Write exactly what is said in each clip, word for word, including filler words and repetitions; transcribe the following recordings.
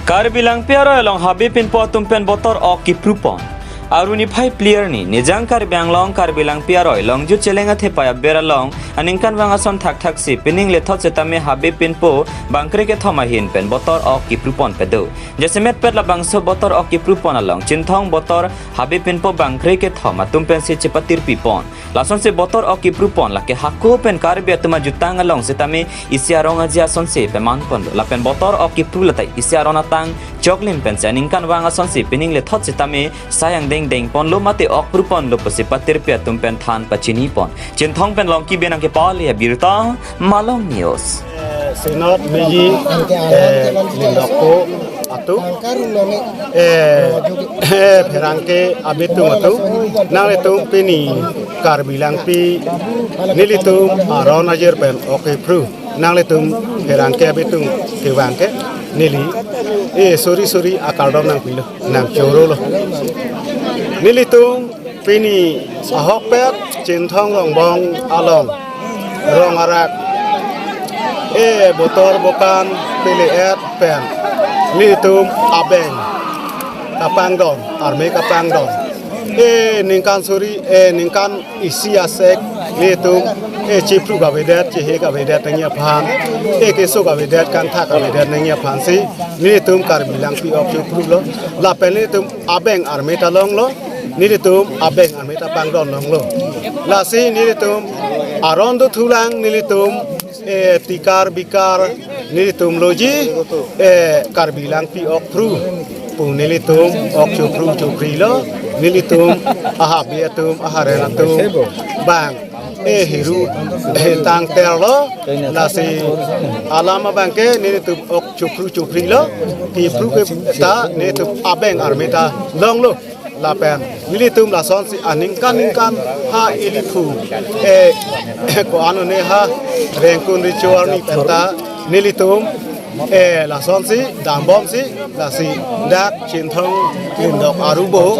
Karbi Langpi aroi along Habe Pinpo atum pen botor ok kipru pon. Arni phai phli arni, Nijang Karbi Anglong Karbi Langpi aroi Longju Cheleng Athepai aber along aningkanvang ason thakthaksi pining lethot setame Habe Pinpo bangkre kethom ahin pen botor ok kipru ponpe do. Jasemet pet labangso botor ok kipru pon along Chinthong botor Habe Pinpo bangkre kethom atum pensi chepatirpi pon. Lasonsi botor ok kipru pon lake hako pen Karbi atum ajutang along setame isi arong aji asonsi peman ponlo. Lapen botor ok kipru lata isi aron atang choklim pensi aningkanvang asonsi pining lethot setame sai angdengdeng ponlo mate ok pru ponlo pusi patirpi atum pen than pachini pon. Chinthong pen Longki Benang kepale abirta, Malong News. Eh, Senat meji, eh, Lindokpo atum, eh, eh, pherangke abitung atum, nanglitum pini Karbi Langpi nelitum aron ajir pen ok kipru, nanglitum pherangke abitung kevang ke neli, eh, suri suri akardom nangpilo, nangchorolo. Nelitum pini ahokpet Chinthong Rongbong along rong arak, eh, botor bokan pele-et pen nelitum abeng kapangdon, arme kapangdon. Eh, ningkan suri, eh, ningkan isi asek nelitum, eh, chipru kavedet, chehe kavedet nangji aphan, eh, keso kavedet, kangthak kavedet nangji aphansi nelitum Karbi Langpi ok choprulo. Lapen nelitum abeng arme ta longlo, nelitum abeng arme ta pangdon longlo. Lasi nelitum aron dothulang, nelitum, eh, tikar bikar nelitum loji, eh, Karbi Langpi ok pru pu nelitum ok chopru choprilo, nelitum ahabi atum, aharen atum bang, eh, hiru, eh, tangterlo. Lasi alam abangke nelitum ok chopru choprilo, kipru ke ta nelitum abeng arme ta longlo. Lapen nelitum lasonsi aningkan ningkan ha iliphu, eh, ko-an one ha Rengkun Recho arni penta nelitum, eh, lasonsi dambomsi, lasi dak Chinthong Lindok arubo,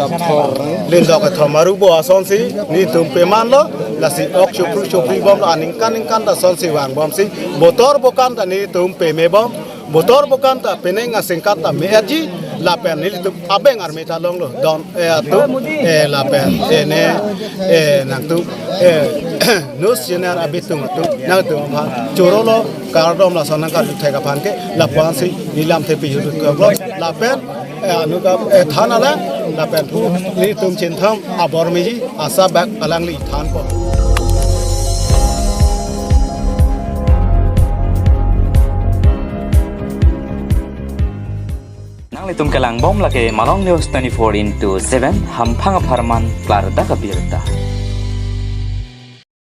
Lindok kethom arubo asonsi nelitum pemanlo, lasi ok chopru chopri bomlo, aningkan ningkan ta asonsi vangbomsi, botor bokan ta nelitum pemebom, botor bokan ta penang asengkat ta me-etji, lapen nelitum abeng arme ta longlo, don, eh, atum, eh, lapen, eh, ne, eh, nangtum, eh, news channel abitung atum, nangtum aphan chorolo, kardom lason nangkarju thek aphan ke, lapuansi neli lamthe pejutdun koklo, lapen, eh, anukam, eh, than alang, lapen pu nelitum Chinthong abor meji, asabak alangli thanpo. Nanglitum kelangbom lake Malong News twenty-four into seven, hamphang apharman klardak abirta.